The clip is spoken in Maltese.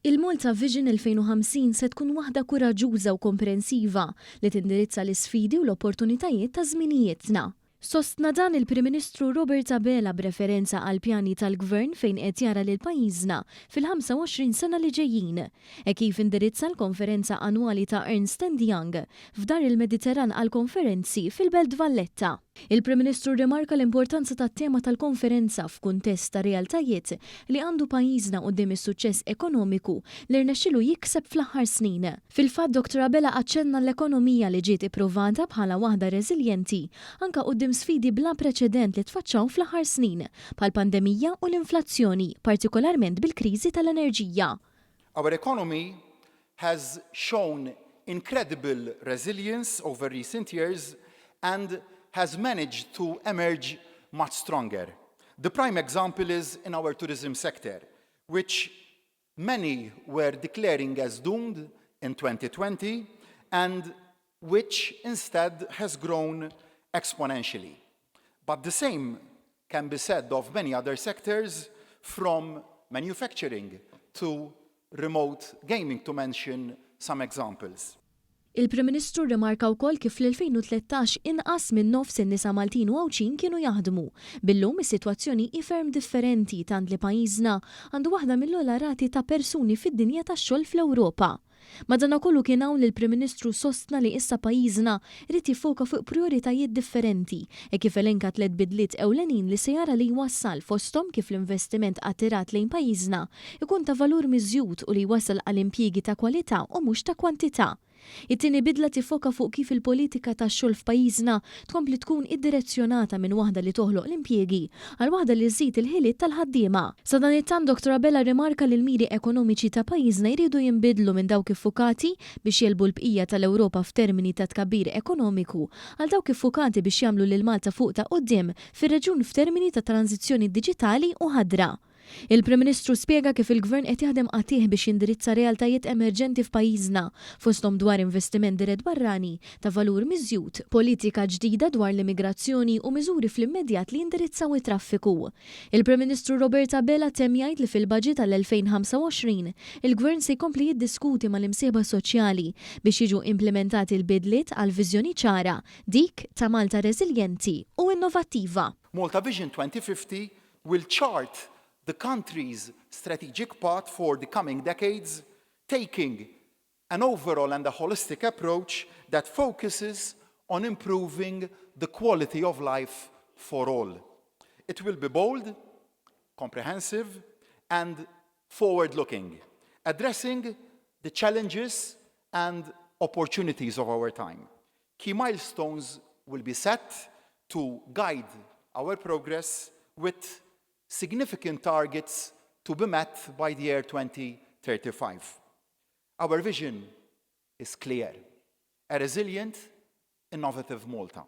Il-Malta Vision 2050 se tkun waħda kuraġġuża u komprensiva li tindirizza l-isfidi u l-opportunitajiet ta' żminijietna. Sostna dan il-Prim Ministru Robert Abela b'referenza għall-pjani tal-Gvern fejn qed jara lil pajjiżna fil-25 sena li ġejjin, hekk kif indirizza l-konferenza annwali ta' Ernst and Young f'Dar il-Mediterran għall-Konferenzi fil-Belt Valletta. Il-Prim Ministru rrimarka l-importanza tat-tema tal-konferenza f'kuntest ta' realtajiet li għandu pajjiżna quddiem is-suċċess ekonomiku li rnexxielu jikseb fl-aħħar snin. Fil-fatt Dottor Abela aċċenna l-ekonomija li ġiet ippruvata bħala waħda reżiljenti anke quddiem sfidi bla preċedent li tfaċċaw fl-aħħar snin, bħall-pandemija u l-inflazzjoni, partikolarment bil-kriżi tal-enerġija. Our economy has shown incredible resilience over recent years and has managed to emerge much stronger. The prime example is in our tourism sector, which many were declaring as doomed in 2020 and which instead has grown exponentially. But the same can be said of many other sectors, from manufacturing to remote gaming, to mention some examples. Il-Prim Ministru rrimarka wkoll kif fl-2013 inqas minn nofs in-nisa Maltin u Għawdxin kienu jaħdmu. Billum is-sitwazzjoni hi ferm differenti tant li pajjiżna għandu waħda mill-ogħla rati ta' persuni fid-dinja tax-xogħol fl-Ewropa. Madanakollu kien hawn li l-Prim Ministru sostna li issa pajjiżna jrid jiffoka fuq prioritajiet differenti e kif elenka tliet bidliet ewlenin li se jara li jwassal fosthom kif l-investiment attirat lejn pajjiżna ikun ta' valur miżjud u li jwassal għal impjiegi ta' kwalità u mhux ta' kwantità. It-tieni bidla tiffoka fuq kif il-politika tax-xogħol f'pajjiżna tkompli tkun iddirezzjonata minn waħda li toħloq l-impjiegi għal waħda li żżid il-ħiliet tal-ħaddiema. Sadanittant Dr Abela rrimarka li l-miri ekonomiċi ta' pajjiżna jridu jinbidlu minn dawk iffukati biex jegħlbu l-bqija tal-Ewropa f'termini ta' tkabbir ekonomiku għal dawk iffukati biex jagħmlu lil Malta fuq ta' quddiem fir-reġjun f'termini ta' tranżizzjoni diġitali u ħadra. Il-Prim Ministru spjega kif il-Gvern qed jaħdem qatigħ biex jindirizza realtajiet emerġenti f'pajjiżna, fosthom dwar investiment dirett barrani ta' valur miżjud, politika ġdida dwar l-immigrazzjoni u miżuri fl-immedjat li jindirizzaw it-traffiku. Il-Prim Ministru Robert Abela temm jgħid li fil-Baġit għall-2025, il-Gvern se jkompli jiddiskuti mal-imsieħba soċjali biex jiġu implimentati l-bidliet għal viżjoni ċara, dik ta' Malta reżiljenti u innovattiva. Malta Vision 2050 will chart the country's strategic path for the coming decades, taking an overall and a holistic approach that focuses on improving the quality of life for all. It will be bold, comprehensive, and forward-looking, addressing the challenges and opportunities of our time. Key milestones will be set to guide our progress with significant targets to be met by the year 2035. Our vision is clear: a resilient, innovative Malta.